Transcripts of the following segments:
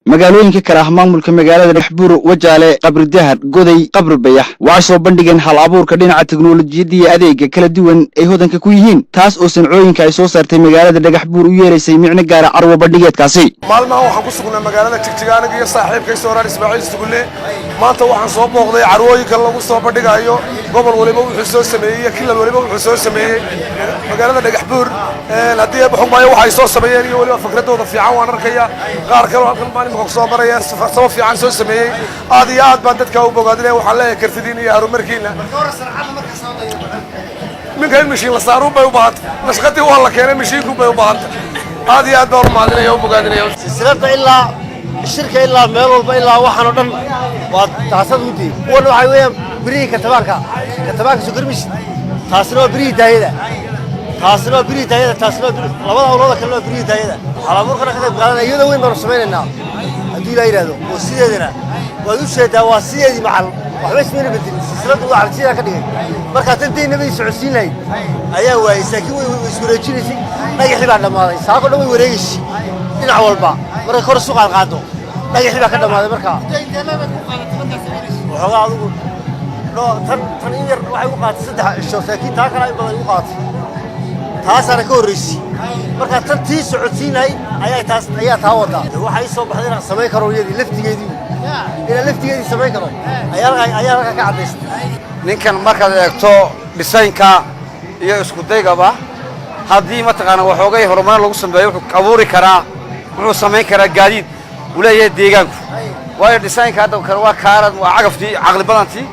Magaalooyinka kale ah maamulka magaalada Dhagaxbuur, Wajaale, Qabri Dahar, Goday, Qabri Bayax waxay soo bandhigeen hal abuurka dhinaca teknolojiyadda iyo adeega kala duwan ay hodanka ku yihiin, taas oo sancooyinka ay soo saartay magaalada Dhagaxbuur u yeeraysay micno gaara carwo bandhigeedkaasi. Maalmahan waxaan ku sugnaa magaalada Jigjiga, aniga iyo saaxiibkay Sooraan Ismaaciil Sugulle. Maanta waxaan soo booqday carwooyinka lagu soo bandhigayo gobol waliba wuxuu soo sameeyey iyo kilal waliba wuxuu soo sameeyey. Magaalada Dhagaxbuur, haddii Eebba xugmaayo, waxay soo sameeyeen iyo weliba fikradooda fiican waan arkaya. Qaar kaloo halkan baan imika kusoo maraya, farsamo fiican soo sameeyey. Aad iyo aad baan dadka u bogaadinaya. Waxaan leeyahay kartidiin iyo horumarkiina minka in mashiin la saaruun bay u baahantay. Nashqadii waa la keenay, mashiinku bay u baahantay. Aad iyo aad baan u mahadinaya, u bogaadinaya. Silsilada ilaa shirka ilaa meel walba ilaa waxaan oo dhan waa taasad u diiyey. Kuwan waxay weeyaan birihii katabaanka, katabaanka soo garmisid. Taasina waa birihii daayada, taasina waa birihii daayada, taasina waa labada awlooda kalena waa birihii daayada. Halabuurkana ka qayb qaadanaya, iyadoo weyn baanu samaynaynaa hadduu Ilaa yidhaahdo. Oo sideedana waad u sheedaa, waa sideedii macal, waxba ismayna bedelin. Silsiladdu waa sidaa ka dhigay. Markaa tan daynabay socodsiin lahayd ayaa waayey, laakiin way iswareejinaysay. Dhagaxii baa dhammaaday, saako dhan way wareegaysay dhinac walba. Markay kor isu qaadqaado, dhagaxii baa ka dhammaaday. Markaa waxoogaa adigu tan tan in yar waxay u qaaatay 3 cisho, laakiin taa kalaa in badan igu qaaatay, taasaana ka horraysay. Markaa tan tii socodsiin lahayd ayaa taas ayaa taa wadaa. Waxaa ii soo baxday inaan samayn karo iyadii laftigeedii, inaan laftigeedii samayn karo ayaa halkaa ka caddaystay. Ninkan markaad eegto dhisaynka iyo iskudaygaba, haddii mataqaana waxoogay horumar lagu sameeyo, wuxuu abuuri karaa, wuxuu samayn karaa gaadiid uu leeyahay deegaanku. Waayo, dhisaynka hadda kale waa kaarad, waa cagaftii caqli badantii.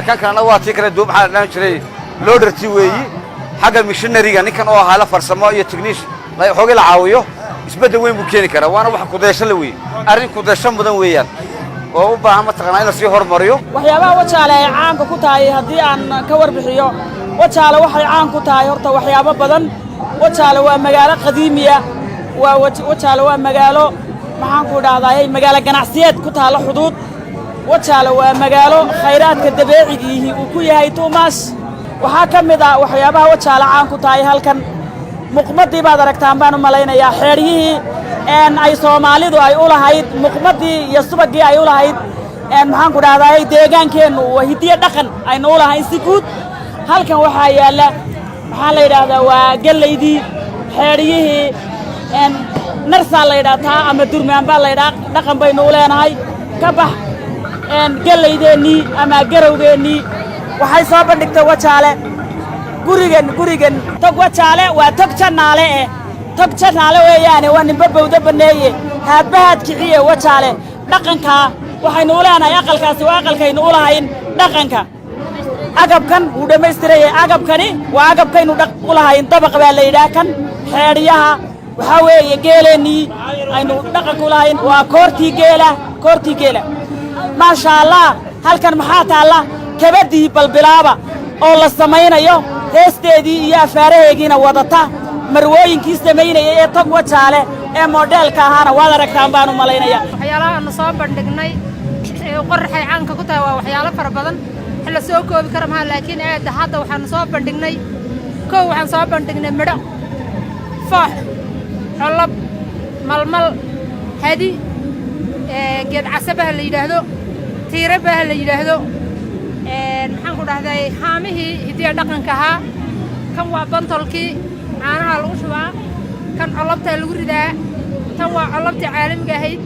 Kan kalena waa tii kale, duu maxaa dhan jiray, loadertii weeyi. Xagga machineryga ninkan oo ahaa la farsamo iyo technique waxoogay la caawiyo, isbeddel weyn buu keeni karaa. Waana wax kudaysho la weeye, arrin kudaysho mudan weeyaan oo u baahan mataqaanaa in lasii horumariyo. Waxyaabaha Wajaale ay caanka ku tahay haddii aan ka warbixiyo, Wajaale waxay caan ku tahay horta waxyaabo badan. Wajaale waa magaalo qadiimiya, waa Wajaale waa magaalo, maxaan ku idhahdaayey, magaalo ganacsiyeed ku taalla xuduud. Wajaale waa magaalo khayraadka dabeecigiihi uu ku yahay tuumaash. Waxaa ka mid ah waxyaabaha Wajaale caan ku tahay, halkan muqmadii baad aragtaan baan u malaynayaa, xeedhyihii ay Soomaalidu ay u lahayd muqmadii iyo subagii ay u lahayd, maxaan ku dhahdaayey, deegaankeennu waa hidiyo dhaqan aynu u lahayn si guud. Halkan waxaa yaalla, maxaa la yidhaahdaa, waa gellaydii, xeedhyihii, narsaa la yidhaha taa ama durmaan baa la yidhaha, dhaqan baynu u leenahay. Ka bax gellaydeennii ama garowgeennii waxay soo bandhigtay Wajaale. Gurigan, gurigan tog Wajaale waa tog Jannaale, eh, tog Jannaale weeyaane, waa ninba bawdo banneeye, haadbahaad kiciye. Wajaale dhaqankaa waxaynu u leenahay, aqalkaasi waa aqalkaynu u lahayn dhaqanka. Agabkan wuu dhammaystiranyay. Agabkani waa agabkaynu u lahayn. Dabaq baa la yidhaah kan. Xeedhyaha waxaa weeye geeleennii aynu dhaqanka u lahayn, waa koortii geela, koortii geela. Maasha Allah, halkan maxaa taalla? Kabadii balbilaaba oo la samaynayo, heesteedii iyo afaaraheegiina wadata. Marwooyinkii samaynayay ee tog Wajaale ee moodheelka ahaana waad aragtaan baan u malaynaya. Waxyaalaha aanu soo bandhignay ee Qoraxay caanka ku tahay waa waxyaalo fara badan, wax la soo koobi kara maha. Laakiin aad hadda waxaanu soo bandhignay, kow, waxaan soo bandhignay midho, foox, collob, malmal, hadi, geed casabaha la yidhaahdo, tiirabaha la yidhaahdo, maxaan ku dhahday, haamihii hidiya dhaqanka ahaa. Kan waa bantolkii caanaha lagu shubaa, kan collobtaa lagu ridaa, tan waa collobtii caalamiga ahayd,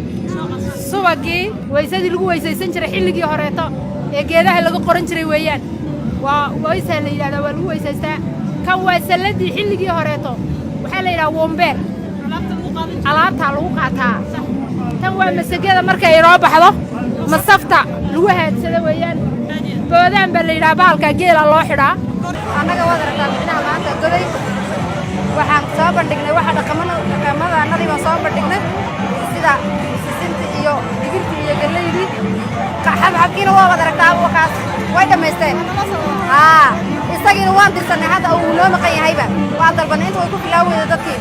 subagii, waysadii lagu weysaysan jiray xilligii horeeto ee geedaha laga qoran jiray weeyaan, waa waysaa la yidhahdaa, waa lagu weysaystaa. Kan waa salladii xilligii horeeto, waxaa la yidhaha wombeer, alaabtaa lagu qaataa. Tan waa masagada markay inoo baxdo masafta lagu haadsado weeyaan. Boodaan baa la yidhaha, bahalka geela loo xidhaa. Annaga waad aragtaa, micnaha maanta Goday waxaan soo bandhignay waxa dhaqamada, dhaqamadaannadii baan soo bandhignay, sida sisinta iyo digirtii iyo gallaydii. Xabxabkiina waa waad aragtaa, wakaas way dhammaysteen. Haa, isagiina waan dirsanay, hadda uu noo maqan yahayba waan dalbanay. Inta way ku filaa weyda dadkii.